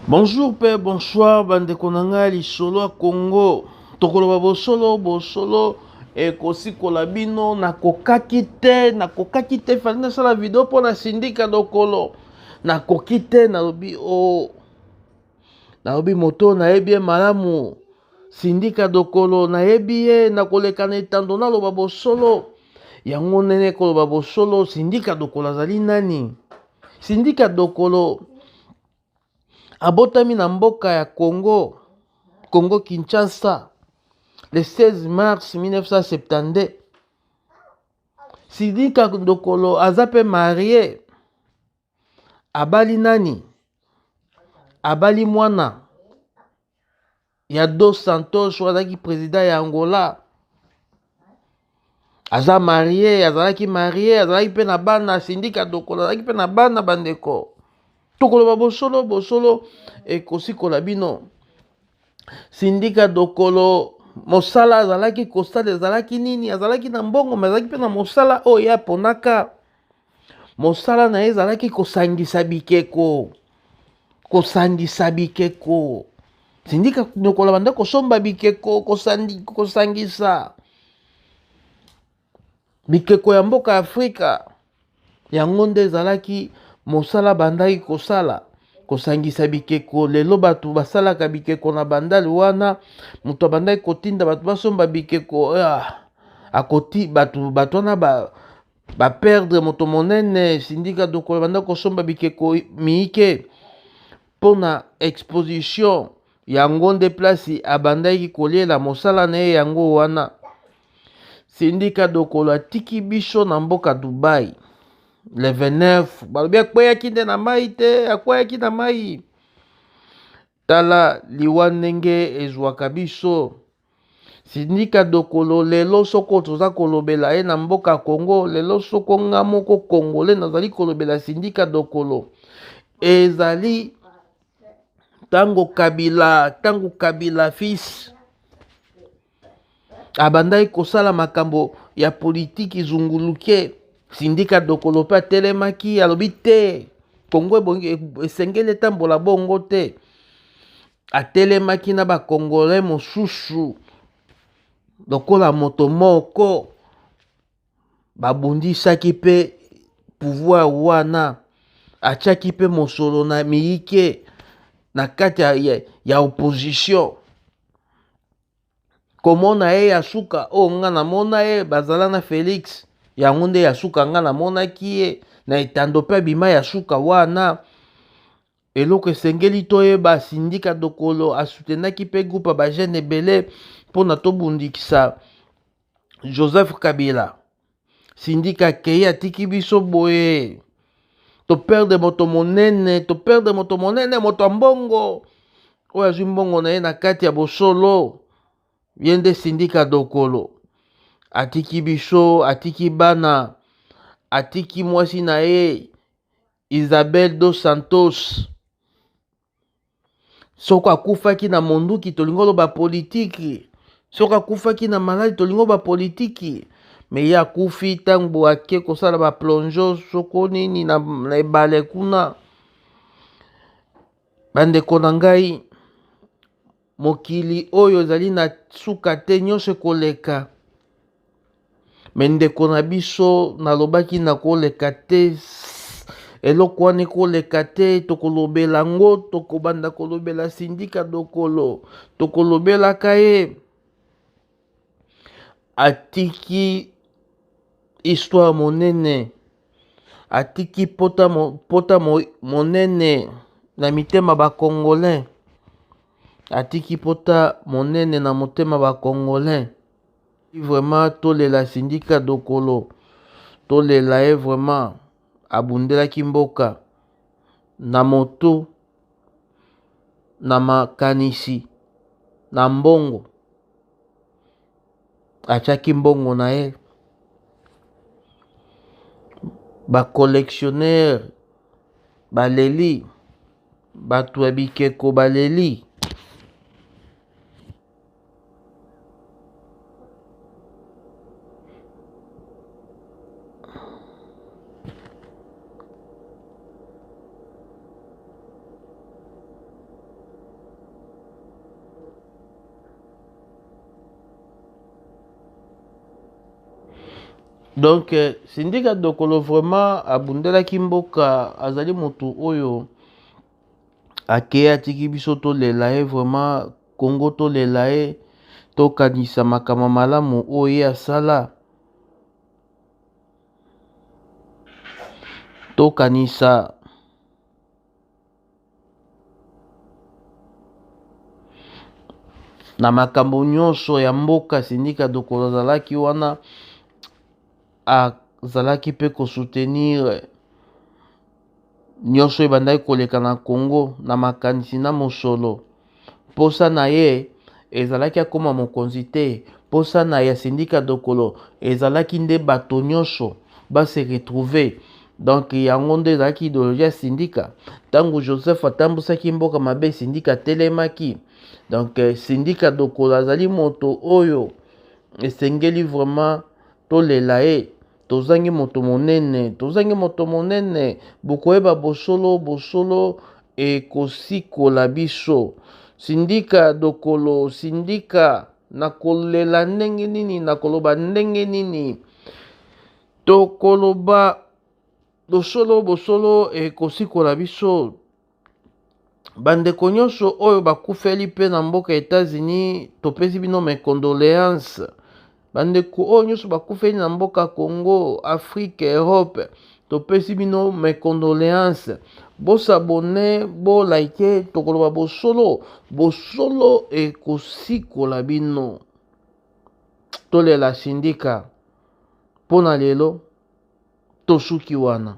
Bonjour pe bonsoir bandeko na ngai lisolo ya Congo tokoloba bosolo bosolo ekosikola bino nakokaki te nakokaki te fali nasala video mpo na sindika dokolo nakoki te nalobi o oh. Nalobi moto oyo nayebi ye malamu, Sindika Dokolo, nayebi ye, nakoleka na etando naloba bosolo. Yango ndenge koloba bosolo, Sindika Dokolo azali nani? Sindika Dokolo abotami na mboka ya Congo, Congo Kinshasa, le 16 mars 1972. Sindika Dokolo aza pe marie. Abali nani? Abali mwana ya Dos Santos oyo azalaki president ya Angola. Aza marie, azalaki marie, azalaki mpe na bana. Sindika Dokolo azalaki mpe na bana. Bandeko, tokoloba bosolo, bosolo ekosikola bino. Sindika Dokolo mosala azalaki kosala ezalaki nini? Azalaki na mbongo, me azalaki mpe na mosala oyo ye aponaka. Mosala na ye ezalaki kosangisa bikeko, kosangisa bikeko. Sindika Nyokola banda kosomba bikeko, kosangisa bikeko ya mboka Afrika. Yango nde ezalaki mosala bandaki kosala, kosangisa bikeko. Lelo bato basalaka bikeko na bandali wana, moto abandaki kotinda bato basomba bikeko, ah, akoti bato, bato wana ba ba perdre moto monene Sindika Dokolo banda kosomba bikeko miike mpo na exposition. Yango nde place abandaki koliela mosala na ye yango wana. Sindika Dokolo atiki biso na mboka Dubai le 29. Balobi akweyaki nde na mai te, akweyaki na mai. Tala liwa ndenge ezwaka biso. Sindika Dokolo lelo soko toza kolobela ye na mboka Congo, lelo soko nga moko Congolais nazali kolobela Sindika Dokolo, ezali tango Kabila, tango Kabila fils abandaki kosala makambo ya politiki zunguluke. Sindika Dokolo mpe atelemaki, alobi te, Congo ebongi, esengeli etambola bongo te. Atelemaki na ba Congolais mosusu lokola moto moko, babundisaki mpe pouvoir wana, atiaki mpe mosolo na miyike na kati ya, ya, ya opposition. Komona ye ya suka oyo nga namona ye bazala na Felix, yango nde ya suka nga namonaki ye na etando mpe abima ya suka wana. Eloko esengeli toyeba, Sindika Dokolo asutenaki mpe groupe ya ba jeunes ebele mpo na tobundikisa Joseph Kabila. Sindika akei atiki biso boye, to perdre moto monene, to perdre moto monene, moto ya mbongo oyo azwi mbongo na ye na kati ya bosolo. Ye nde Sindika Dokolo atiki biso, atiki bana, atiki mwasi na ye Isabel dos Santos. Soko akufaki na monduki tolingi oloba politiki, soko akufaki na maladi tolingi oloba politiki, me ye akufi ntango ake kosala ba plongeon soko nini na, na ebale kuna. Bandeko na ngai, mokili oyo ezali na suka te, nyonso ekoleka. Me ndeko na biso, nalobaki nakoleka te, eloko wana ekoleka te, tokolobela yango, tokobanda kolobela Sindika Dokolo, tokolobelaka ye. Atiki histoire monene, atiki pota, pota monene na mitema ba Congolais, atiki pota monene na motema ba Congolais. Vraiment tolela Sindika Dokolo, tolela ye vraiment, abundelaki mboka na moto, na makanisi, na mbongo, atiaki mbongo na ye. Ba collectionneurs baleli, bato ya bikeko baleli. Donc Sindika Dokolo vraiment abundelaki mboka, azali motu oyo akei atiki biso tolela ye vraiment. Congo tolela ye, tokanisa makambo malamu oyo ye asala, tokanisa na makambo nyonso ya mboka. Sindika Dokolo azalaki wana, azalaki mpe kosoutenir nyonso ebandaki koleka na Congo na makanisi na mosolo. Mposa na ye ezalaki akoma mokonzi te. Mposa na ya Sindika Dokolo ezalaki nde bato nyonso ba se retrouver. Donc yango nde ezalaki ideologie ya Sindika. Ntango Joseph atambusaki mboka mabe, Sindika atelemaki. Donc Sindika Dokolo azali moto oyo esengeli vraiment tolela ye. Tozangi moto monene, tozangi moto monene. Bokoyeba bosolo, bosolo ekosikola biso. Sindika Dokolo, Sindika, nakolela ndenge nini, nakoloba ndenge nini? Tokoloba bosolo, bosolo ekosikola biso. Bandeko nyonso oyo bakufeli mpe na mboka Etats-Unis, topesi bino mes condoléances. Bandeko oyo nyonso bakufeli na mboka Congo, Afrique, Europe, topesi bino mes condoléances. Bosabone, bolike, tokoloba bosolo, bosolo ekosikola bino. Tolela Sindika mpo na lelo, tosuki wana.